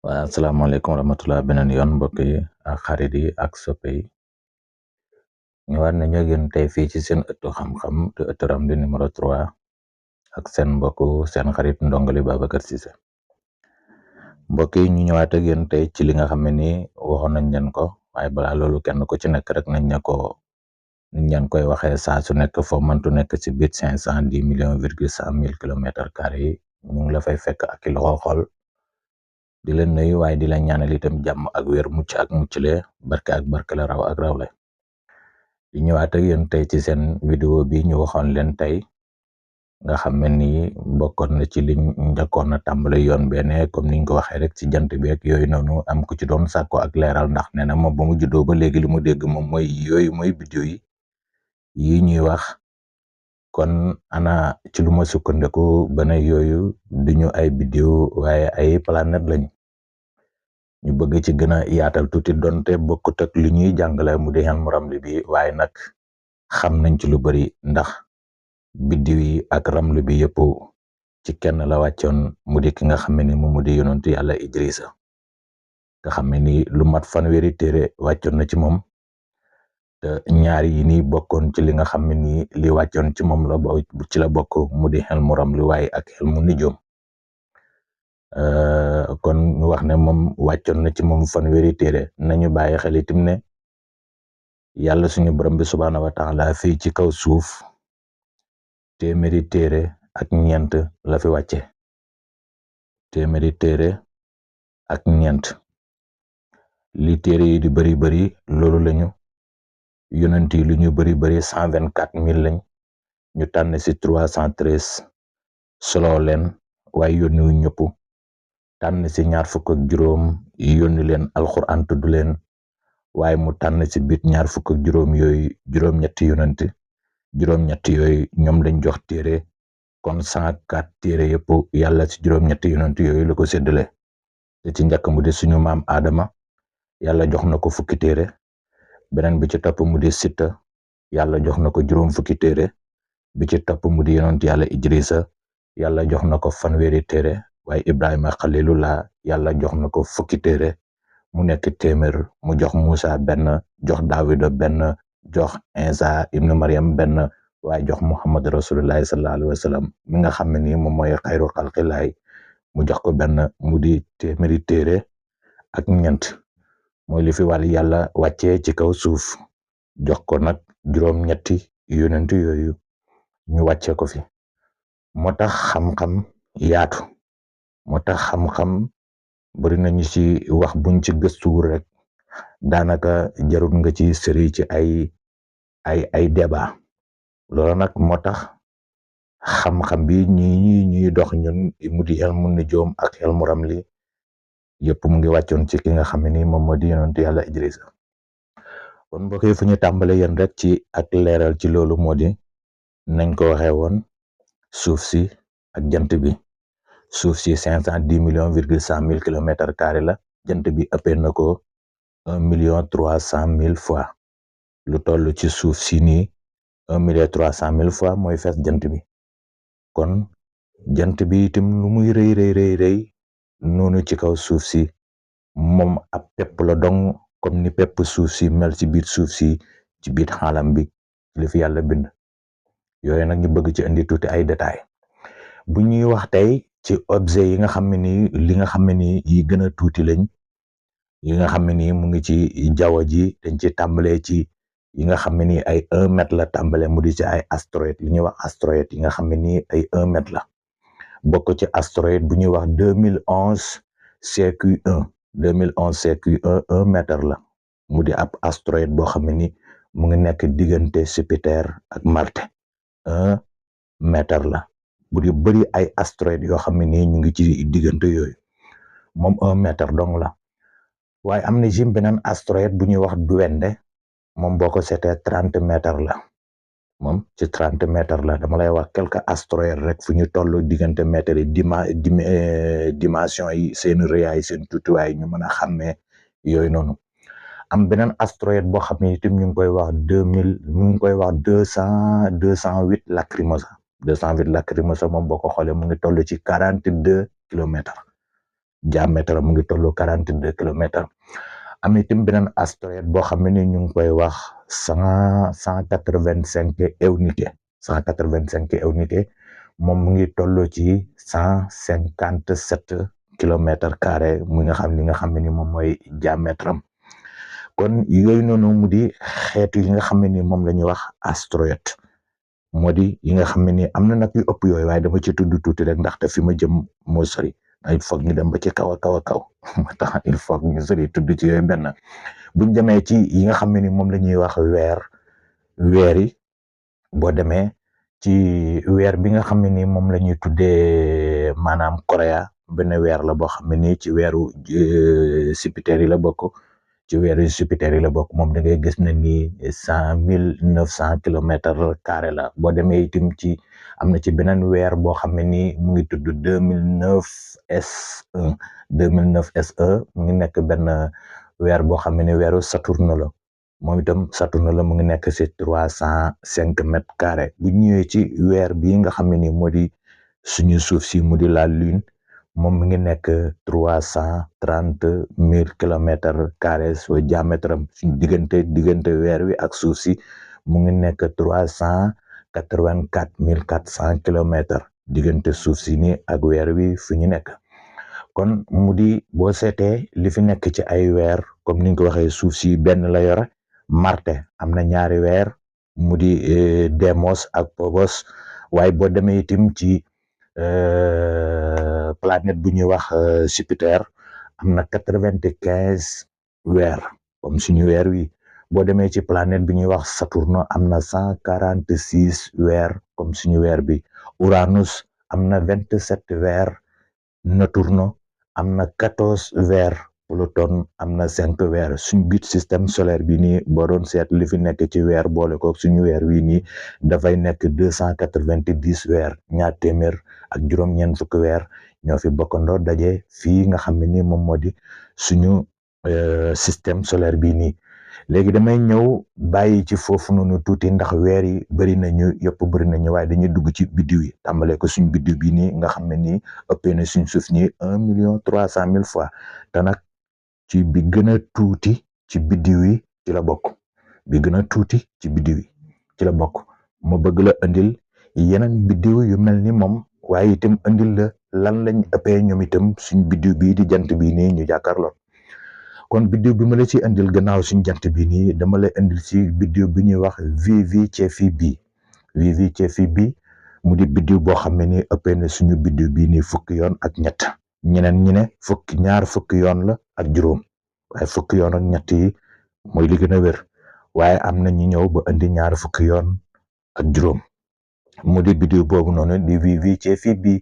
Waa asalaamaaleykum wa rahmatulah beneen yoon mbokk yi ak xarit yi ak soppe yi ñëwaat nañu ak yéen tey fii ci seen ëttu xam-xam te ëttu Ramdy numéro 3 ak seen mbokku seen xarit ndongali Babacar Cissé mbokk yi ñu ñëwaat ak yéen tey ci li nga xam ne nii waxoon nañ leen ko waaye balaa loolu kenn ku ci nekk rek nañ leen koy waxee saa su nekk foo mëntu nekk ci biir 510,100,000 kilomètres carrés yi ñu ngi la fay fekk ak i loxo xol di leen nuyu waaye di la ñaanal itam jàmm ak wér mucc ak muccle barke ak barke la raw ak rawle di ñëwaat ak yéen tey ci seen vidéo bi ñu waxoon leen tey nga xam ne nii bokkoon na ci liñ njëkkoon na tàmbale yoon bene comme niñ ko waxee rek ci jant bi ak yooyu noonu am ku ci doon sàkko ak leeral ndax nee na moom ba mu juddoo ba léegi li mu dégg moom mooy yooyu mooy biddiw yi ñuy wax kon ana ci lu ma sukkandiku ba ne yooyu duñu ay biddiw waaye ay planète lañ ñu bëgg ci gën a yaatal tuuti donte bokkut ak li ñuy jàngale mu di Hilmu Ramly bi waaye nag xam nañ ci lu bari ndax biddiw yi ak Ramly bi yëpp ci kenn la wàccoon mu di ki nga xam ne ni moom mu di yonentu yàlla Idrissa nga xam ne ni lu mat fanweeri téere wàccoon na ci moom te ñaar yi ni bokkoon ci li nga xam ne ni li wàccoon ci moom la ci la bokk mu di Hilmu Ramly waaye ak Hilmu Nujuum kon ñu wax ne moom wàccoon na ci moom fanweeri téere nañu bàyyi xel itam ne yàlla suñu borom bi subhaanahu wa taala fii ci kaw suuf téeméeri téere ak ñeent la fi wàcce téeméeri téere ak ñeent li téere yi di bari loolu lañu yonent yi lu ñu bari 124,000 lañ ñu tànn ci 313 solo leen waaye yónniwu ñëpp tànn ci 25 yónni leen alxuraan tudd leen waaye mu tànn ci biir 25 yooyu juróom-ñetti yonent juróom-ñetti yooyu ñoom lañ jox téere kon 104 téere yëpp yàlla ci juróom-ñetti yonent yooyu la ko séddale te ci njëkk mu di suñu maam Adama yàlla jox na ko fukki téere beneen bi ci topp mu di Sitta yàlla jox na ko juróom fukki téere bi ci topp mu di yonent yàlla Idrissa yàlla jox na ko fanweeri téere waaye Ibrahima Xalilullah yàlla jox na ko fukki téere mu nekk téeméer mu jox Musa benn jox Daawida benn jox Isa ibnu Maryam benn waaye jox Muhammad rasulullahi sallallahu alayhi wa sallam mi nga xam ne nii moom mooy xayru xalqillaay mu jox ko benn mu di téeméeri téere ak ñeent mooy li fi wàll yàlla wàccee ci kaw suuf jox ko nag juróom-ñetti yonent yooyu ñu wàccee ko fi moo tax xam-xam yaatu moo tax xam-xam bari nañu ci wax buñ ci gëstuwul rek daanaka jarut nga ci sëri ci ay débat loolu nag moo tax xam-xam bi ñuy dox ñun mu di Hilmu Nujuum ak Hilmu Ramly yëpp mu ngi wàccoon ci ki nga xam ne ni moom moo di yonentu yàlla Idrissa kon mbokk yi fu ñu tàmbale yéen rek ci ak leeral ci loolu moo di nañ ko waxee woon suuf si ak jant bi suuf si 510,100,000 kilomètres carrés la jant bi ëppee na ko 1,300,000 fois lu toll ci suuf si nii 1,300,000 fois mooy fees jant bi kon jant bi itam lu muy rëy noonu ci kaw suuf si moom ab pepp la dong comme ni pepp suuf si mel ci biir suuf si ci biir xaalam bi li fi yàlla bind yooyu nag ñu bëgg ci indi tuuti ay détails bu ñuy wax tey ci objet yi nga xam ne nii li nga xam ne nii yi gën a tuuti lañ yi nga xam ne nii mu ngi ci jaww ji dañ ci tàmbalee ci yi nga xam ne nii ay 1 mètre la tàmbalee mu di ci ay astéroïdes li ñuy wax astéroïdes yi nga xam ne nii ay 1 mètre la bokk ci astéroïde bu ñuy wax 2011 CQ1 2011 1 mètre la mu di ab astéroïde boo xam ne ni mu ngi nekk diggante Jupiter ak Marte 1 mètre la bu di bëri ay astéroïdes yoo xam ne nii ñu ngi ci diggante yooyu moom 1 mètre dong la waaye am na jim beneen astéroïde bu ñuy wax Duwende moom boo ko seetee 30 mètre la moom ci 30 mètres la dama lay wax quelques astéroïdes rek fu ñu toll diggante mètres yi dimension yi seen rëyaay seen tuutiwaay ñu mën a xàmmee yooyu noonu am beneen astéroïde boo xam ne itam ñu ngi koy wax 208 Lacrymosa 208 Lacrymosa moom boo ko xoolee mu ngi toll ci 42 kilomètres diamètre mu ngi tollu 42 kilomètres. am itam beneen astéroïde boo xam ne ni ñu ngi koy wax 185 Eunike moom mu ngi toll ci 157 kilomètres carrés mu nga xam ne ni moom mooy diamètre am. kon yooyu noonu mu di xeetu yi nga xam ne ni moom la ñuy wax astéroïde moo di yi nga xam ne ni am na nag yu ëpp yooyu waaye dama ci tudd tuuti rek ndaxte fi ma jëm moo sori il faut ñu dem ba ci kaw a kaw a kaw moo tax il faut ñu sori tudd ci yooyu benn buñ demee ci yi nga xam ne ni moom la ñuy wax weer yi boo demee ci weer bi nga xam ne ni moom la ñuy tuddee maanaam Korea benn weer la boo xam ne ni ci weeru Jupiter yi la bokk moom da ngay gis ne ni 1900 kilomètres carrés la boo demee itam ci am na ci beneen weer boo xam ne ni mu ngi tudd 2009 S1 mu ngi nekk benn weer boo xam ne ni weeru Saturne la moom itam Saturne la mu ngi nekk ci 305 mètres carrés bu ñëwee ci weer bii nga xam ne ni moo di suñu suuf si mu di la lune moom mu ngi nekk 330 000 kilomètres carrés soo diamètre am suñu diggante weer wi ak suuf si mu ngi nekk 384 kilomètres diggante suuf si ni ak weer wi fi ñu nekk. kon mu di boo seetee li fi nekk ci ay weer comme ni nga ko waxee suuf si benn la yore Marte am na ñaari weer mu di Deimos ak Phobos waaye boo demee itam ci planète bu ñuy wax Jupiter am na 95 weer comme suñu weer wi boo demee ci planète bi ñuy wax Saturne am na 146 weer comme suñu weer bi Uranus am na 27 weer Neptune am na 14 weer Pluton am na 5 weer suñu biir système solaire bi nii boo doon seet li fi nekk ci weer boole ko suñu weer wi nii dafay nekk 290 weer ñaar téeméer ak juróom-ñeent fukki weer ñoo fi bokkandoo daje fii nga xam ne ni moom moo di suñu système solaire bi nii léegi damay ñëw bàyyi ci foofu noonu tuuti ndax weer yi bëri nañu bëri nañu waaye dañuy dugg ci biddiw yi tàmbalee ko suñu biddiw bi nii nga xam ne nii ëppee na suñ suuf nii 1,3 million fois te nag ci bi gën a tuuti ci biddiw yi ci la bokk ma bëgg la indil yeneen biddiw yu mel ni moom waaye itam indil la lan lañ ëppee ñoom itam suñ biddiw bii di jant bii nii ñu jàkkaarloo kon biddiw bi ma la ci indil gannaaw suñ jant bi nii dama la indil ci biddiw bi ñuy wax VV Cephei b mu di biddiw boo xam ne nii ëppee na suñu biddiw bii nii fukki yoon ak ñett ñeneen ñi ne ñaar fukki yoon la ak juróom waaye fukki yoon ak ñett yi mooy li gën a wér waaye am na ñu ñëw ba indi ñaar fukki yoon ak juróom mu di biddiw boobu noonu di VV Cephei b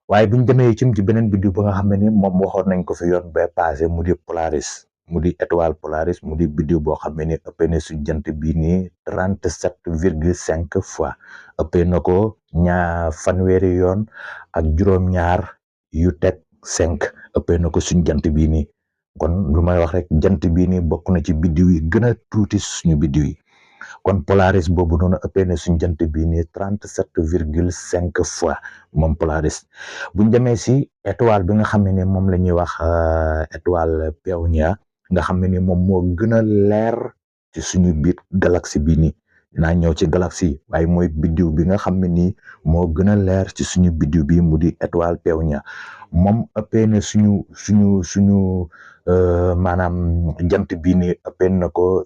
waaye buñ demee ci beneen biddiw ba nga xam ne ni moom waxoon nañ ko fi yoon ba passé mu di Polaris mu di étoile Polaris mu di biddiw boo xam ne ni ëppee na suñ jant bii nii 37,5 fois ëppee na ko fanweeri yoon ak juróom-ñaar yu teg 5 ëppee na ko suñ jant bii nii kon lu may wax rek jant bii nii bokk na ci biddiw yi gën a tuuti suñu biddiw yi kon Polaris boobu noonu ëppee na suñ jant bii nii 37,5 fois moom Polaris buñ demee si étoile bi nga xam ne ni moom la ñuy wax étoile Pléiades nga xam ne ni moom moo gën a leer ci suñu biir galaxie bii nii dinaa ñëw ci galaxie waaye mooy biddiw bi nga xam ne nii moo gën a leer ci suñu biddiw bi mu di étoile Pléiades moom ëppee na suñu maanaam jant bii nii ëppee na ko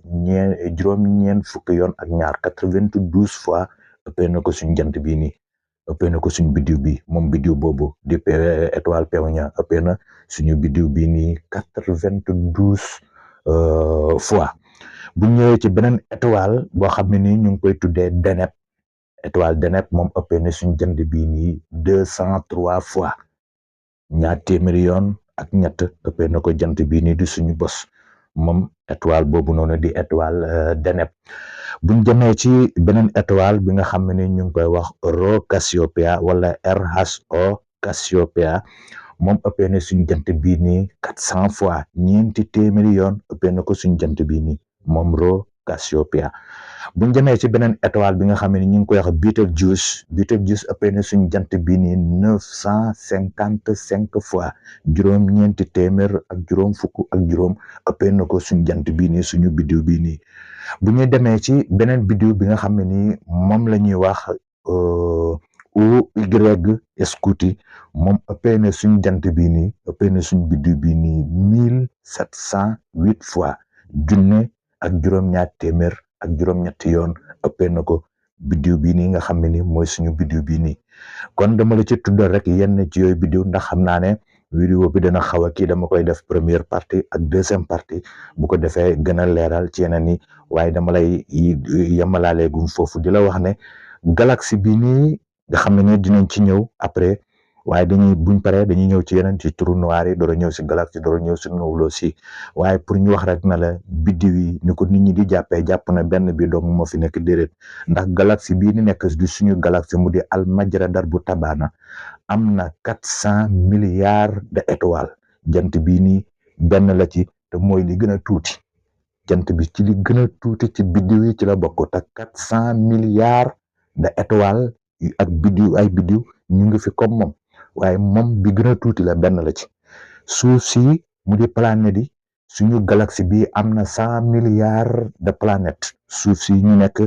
juróom-ñeent fukki yoon ak ñaar 92 fois ëppee na ko suñu jant bii nii ëppee na ko suñu biddiw bi moom biddiw boobu di étoile Pléiades ëppee na suñu biddiw bii nii 92 fois bu ñëwee ci beneen étoile boo xam ne nii ñu ngi koy tuddee Deneb étoile Deneb moom ëppee na suñu jant bii nii 203 fois ñaar téeméeri yoon ak ñett ëppee na ko jant bii nii di suñu bos moom étoile boobu noonu di étoile Deneb buñ demee ci beneen étoile bi nga xam ne ni ñu ngi koy wax Rho Cassiopeia wala RHO Cassiopeia moom ëppee na suñu jant bii nii 400 fois ñeenti téeméeri yoon ëppee na ko suñu jant bii nii moom Rho Cassiopeia buñ demee ci beneen étoile bi nga xam ne ñu ngi koy wax Betelgeuse ëppee na suñ jant bii nii 955 fois juróom-ñeenti téeméer ak juróom fukk ak juróom ëppee na ko suñ jant bii nii suñu biddiw bii nii bu ñu demee ci beneen biddiw bi nga xam ne nii moom la ñuy wax OY Scuti moom ëppee na suñ jant bii nii ëppee na suñ biddiw bii nii 1708 fois junne ak juróom-ñaar téeméer ak juróom-ñetti yoon ëppee na ko biddiw bii nii nga xam ne ni mooy suñu biddiw bii nii kon dama la ci tuddal rek yenn ci yooyu biddiw ndax xam naa ne vidéo bi dana xaw a kii dama koy def première partie ak deuxième partie bu ko defee gën a leeral ci yeneen yi waaye dama lay yemalaaleegum foofu di la wax ne galaxie bii nii nga xam ne ni dinañ ci ñëw après waaye buñ paree dañuy ñëw ci yeneen ci trou noir yi door a ñëw si galaxie door a ñëw si nébuleuse yi waaye pour ñu wax rek na la biddiw yi ni ko nit ñi di jàpp na benn bi dong moo fi nekk déedéet ndax galaxie bii ni nekk di suñu galaxie mu di Almajra Darbu Tabaana am na 400 milliards de étoiles jant bii nii benn la ci te mooy li gën a tuuti jant bi ci li gën a tuuti ci biddiw yi ci la bokk te 400 milliards de étoiles ak ay biddiw ñu ngi fi comme moom waaye moom bi gën a tuuti la benn la ci suuf si mu di planète yi suñu galaxie bi am na 100 milliards de planètes suuf si ñu nekk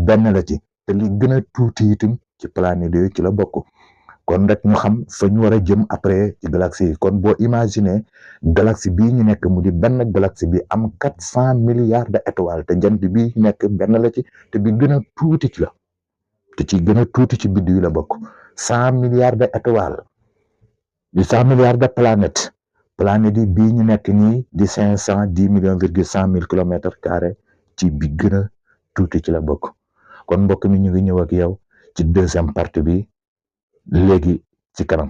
benn la ci te li gën a tuuti itam ci planète yooyu ci la bokk kon rek ñu xam fa ñu war a jëm après ci galaxie yi kon boo imaginer galaxie bii ñu nekk mu di benn galaxie bi am 400 milliards de étoiles te jant bi nekk benn la ci te bi gën a tuuti ci la te ci gën a tuuti ci biddiw yi la bokk 100 milliards de étoiles di 100 milliards de planètes yi bii ñu nekk nii di 510 millions virgule 100 000 kilomètres carrés ci bi gën a tuuti ci la bokk kon mbokk mi ñu ngi ñëw ak yow ci deuxième partie bi léegi ci kanam